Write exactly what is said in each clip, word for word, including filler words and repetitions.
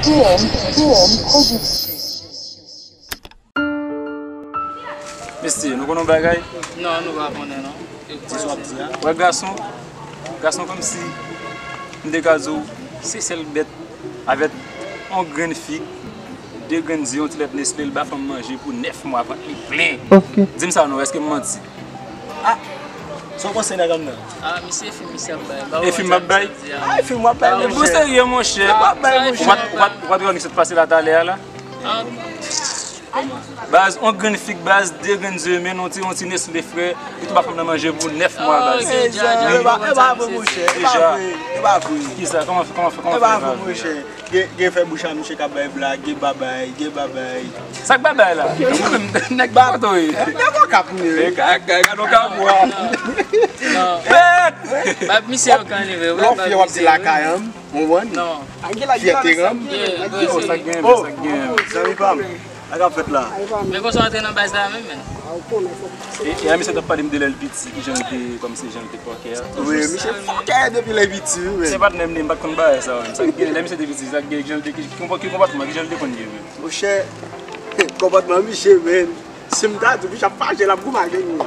T M, T M Production. Mesye, nou konn yon bagay? Non, nou pa konnen, non. Di sa w ap di a. Wè gason, gason kòmsi m te ka di w, se sèl bèt avèk yon grenn fig, de grenn zye, yon ti lèt Nestle, l ba fanm manje pou nèf mwa, vant li plen. Ok. Di m sa non, èske m manti? Ah, sa w panse nèg an nan? Ah, misye fim misye ap bay. E fim m ap bay? Ah, e fim w ap bay, monchè. Bon, serye, monchè. W ap bay, monchè. Ou pa t wè misye t pase la talè a la? Baz, on grenn fig, baz, de grenn zye, men on ti, on ti Nestle, frè, li tou ba fanm nan manje pou nèf mwa, baz. E dja, dja, e pa vre, monchè, e pa vre, e pa vre. Kisa? Kòman, kòman, kòman fè? E pa vre, monchè. Gen, gen fè bouch a misye k ap bay blag, gen babay, gen babay. Sa k babay la? Mwen menm, nèg ki kote w ye? Nèg Okap nou ye. E ka, ka, gade Okap, wa. Bèt! Bab misye yo kan li vre, lè w fye w ap di lakay an, ou konprann? Non. Fyète an. Sa k gen, sa k gen. Zanmi pa m. Sa k ap fèt la? Men konsa w antre nan baz la menm, men. E, e a misye t ap pale m de lè l piti, kijan l te, kòmsi jan l te kòkè a. Wi, misye fòkè depi lè piti, wi, men. Se patnè m li, m pa t konn bagay sa, men. Sa k gen, lè misye te piti, sa k gen, kijan l te, ki, ki konpò-, ki konpòtman, kijan l te konn ye, men? Monchè, konpòtman misye, men. Si m ta di w, misye ap fache, l ap goumaje nou.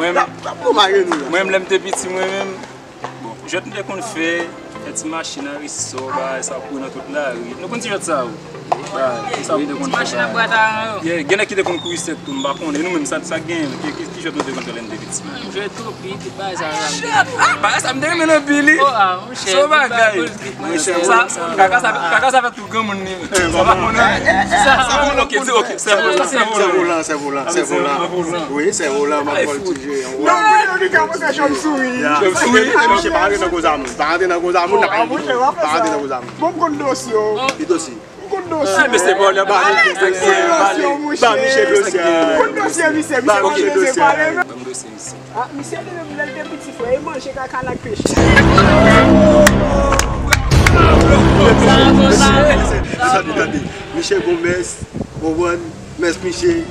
Mwen, l ap, l ap goumaje nou. Mwen, lè m te piti, mwen menm, bon, jwèt m te konn fè, fè ti machin a resò, bagay sa, kouri nan tout lari. Nou konn ti jwèt sa yo. Bagay sa m te konn fè. Ti machin ap bwat aran yo. Yeah, gen nèg ki te konn kouri sèt tou, m pa konnen. Nou menm, sa, sa gen, ki, ki, ki jwèt nou te konn fè lè n te piti? M jwe toupi, tout bagay sa yo. Jwèt! Ah, bagay sa m te renmen l anpil, wi. Oh, ah, monchè, se yon bagay. Monchè, sa, kaka sa, kaka sa fè tou granmoun li. Sa pa konnen. Sa, ok, di, ok, sèvolan, sèvolan. Sèvolan, sèvolan, sèvolan. Wi, sèvolan, m ap voltije. Non, non, non, li ka montre chòm souri. Chòm souri. Misye pa rantre nan koz a moun. Pa rantre nan koz a moun, n ap pa rantre nan koz a moun. Bon, m konn dosye w. Ki dosye? M konn dosye w. Ah, mesye, bon, lè ba misye dosye. Ba misye dosye. M konn dosye misye, misye pa vle pale. Ban m dosye misye. Ah, misye li menm lè l te piti, frè, e manje kaka l ak peche. Tande, tande. Misye gon mès, konprann, mès misye,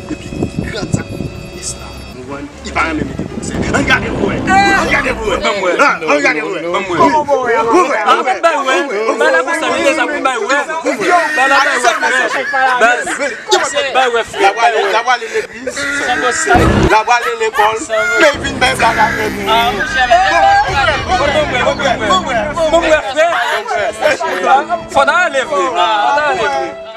epi gran sak mès la, konprann, li pa renmen mete konsèy. Ann gade pou wè. Ann gade pou wè. Ban m wè. Ah, ann gade pou wè. Ban m wè. Kòman w wè? Ban m wè. Ah, ban m bay wè. Bay la konsa, li sa pou bay wè. Bay la bay wè, frè. Baz. Bay wè, frè. L ap prale, l ap prale legliz. L ap prale lekòl. Men l vin bay blag avè nou. Bon, bon, bon, bon, bon, bon. Bon, bon, frè. Fò n ale vre. Fò n ale vre.